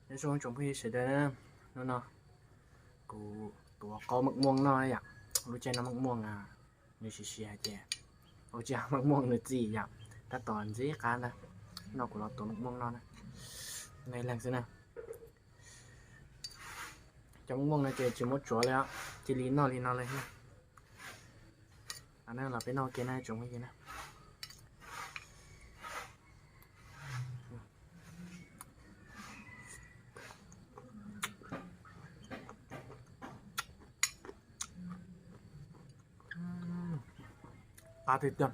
Nyob zoo tsoom phooj ywg sawv daws, hnub no kuv tuav qaub maj muaj noj yom. Lub caij no maj muaj nws siav siav ces ua tsiaj maj muaj nws txi yom, tab tom ntxim qab ntag. No kuv los tuav maj muaj noj na, ib leeg xwb na. Cov maj muaj no ces tsis muab tsuav li, cia li noj li no li. Los peb noj ua ke na tsoom phooj ywg na. Qab tiag tiag.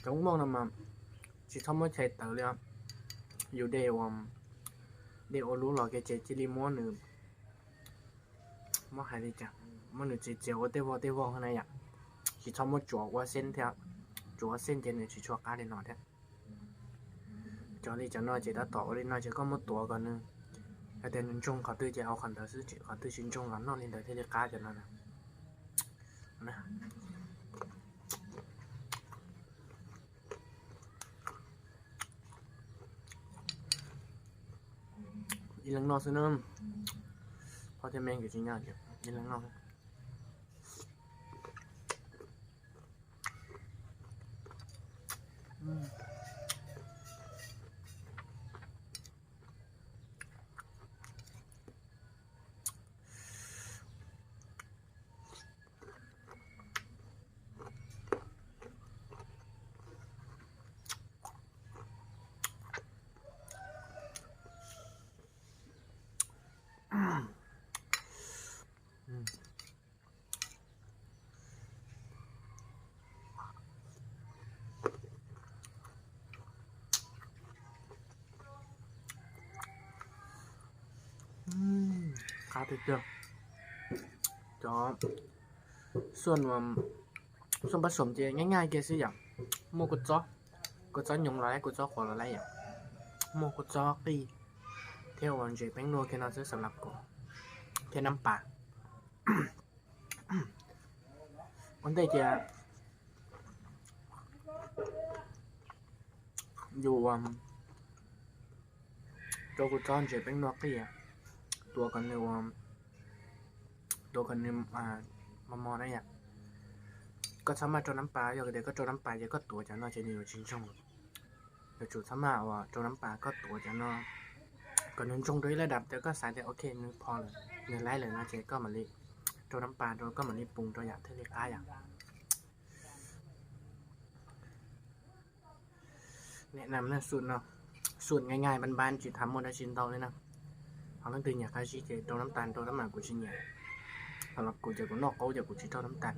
Cov maj muaj no mas tsis txhob muab chais tawv li os. Yus de ua, de ua lub los ces cia li muab nws, muab hais li cas, muab nws txiav txiav ua tej voj tej voj na yom. Tsis txhob muab tsuav ua xeb thiab, tsuav ua xeb ces nws tsis tshua qab li no thiab. Cov li cov no ces tab tom ua li no ces koj muab tuav kom nws, hais tias nws ntsoog qhov twg ces hau qhov ntawd xwb, qhov twg tsis ntsoog los noj li ntawd thiaj li qab cov no na. Ib leeg noj xwb na, poj thiab me nkawd tsis nyob, ib leeg noj. Qab tiag tiag. Cov xuaj, xuaj pab xoom ces nyaj nyaj kiag xwb yom. Muaj kua txob, kua txob nyoos los lawm, kua txob qhuav los lawm yom. Muaj kua txob qij thiab ua ntses peeb luaj kiag no xwb xam las kuv, thiab nab pas. Ua ntej ces yus ua, rau kua txob ntses peeb luaj qij, tuav kom nws ua, tuav kom nws mos mos na yom. Koj txhob maj rau nab pas, yog tias koj rau nab pas ces koj tuav cov no ces nws yuav tsis ntsoog. Yuav tsum txhob maj ua rau nab pas, koj tuav cov no kom nws ntsoog rau ib lab dam, ces koj xav tias ok nws phom lawm, nws laib lawm no ces koj mam li rau nab pas rau, koj mam li pum rau yom thiaj li qab yom. Nim no xuj no, xuj nyaj nyaj npab npab tsis tas muaj dab tsi ntau li na. Ho leej twg nyiam qab zib ces rau nab pas rau, tab mas kuv tsis nyiam. Ho los kuv ces kuv noj qaub ces kuv tsis rau nab pas,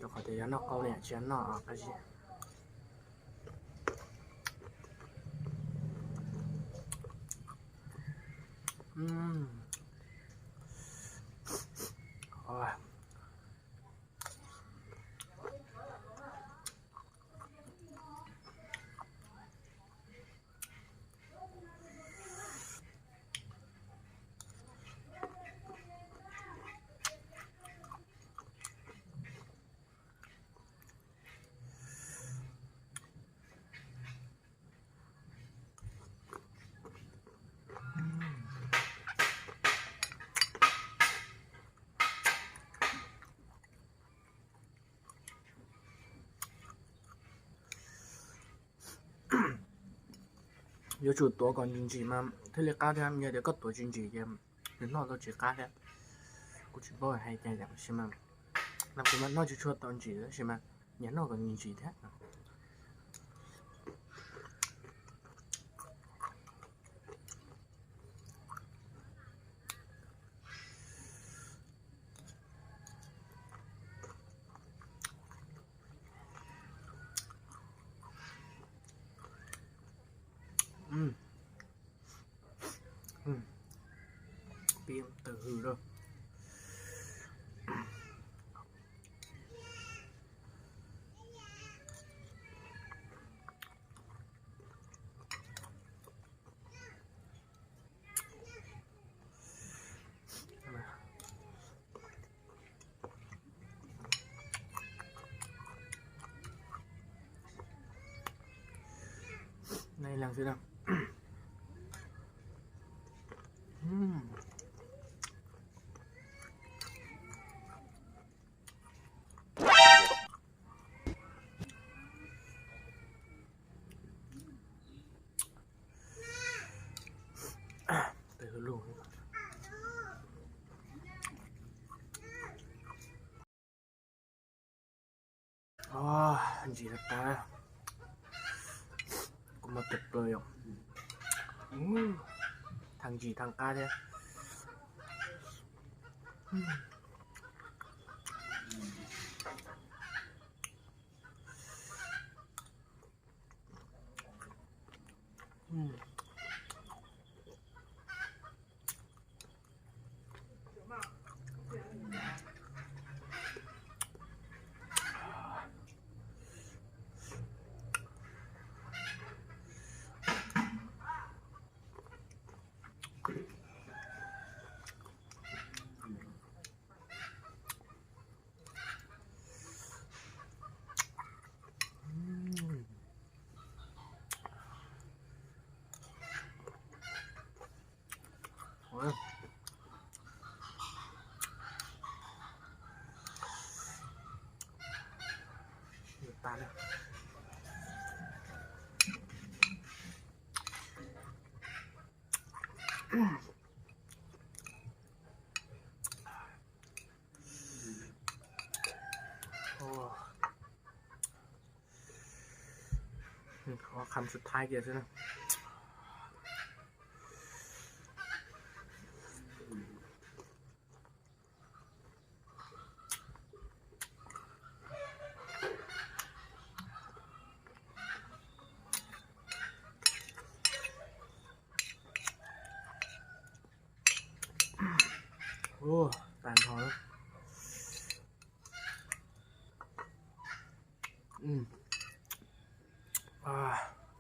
rau qhov tias yog noj qaub li tsis noj qab zib. Yuav tsum tuav kom ntsim ntsim mas thiaj li qab thiab, yog tias koj tuav tsis ntsim ces nws noj tau tsis qab thiab. Kuv tsis paub hais cas yom, tab sis mas kuv mas noj tsis tshua tau ntsim tab sis mas nyiam noj kom ntsim ntsim thiab. Pib tawm hws lawm. Noj ib leeg xwb na. Ntsim tas tas, kuv muaj tawm plaws yom. Thaj ntsim thaj qab thiab. Ua kham sub thaiv kiag xwb na. Ua, tas nrho lawm.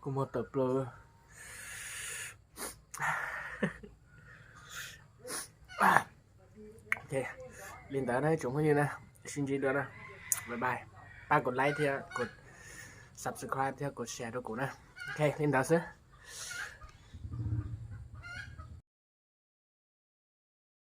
Kuv muaj tawm plaws. Li ntawd na tsoom phooj ywg na, sib ntsib dua na, bye bye. Pab kov like thiab kov subscribe thiab kov share rau kuv na. Ok, li ntawd xwb.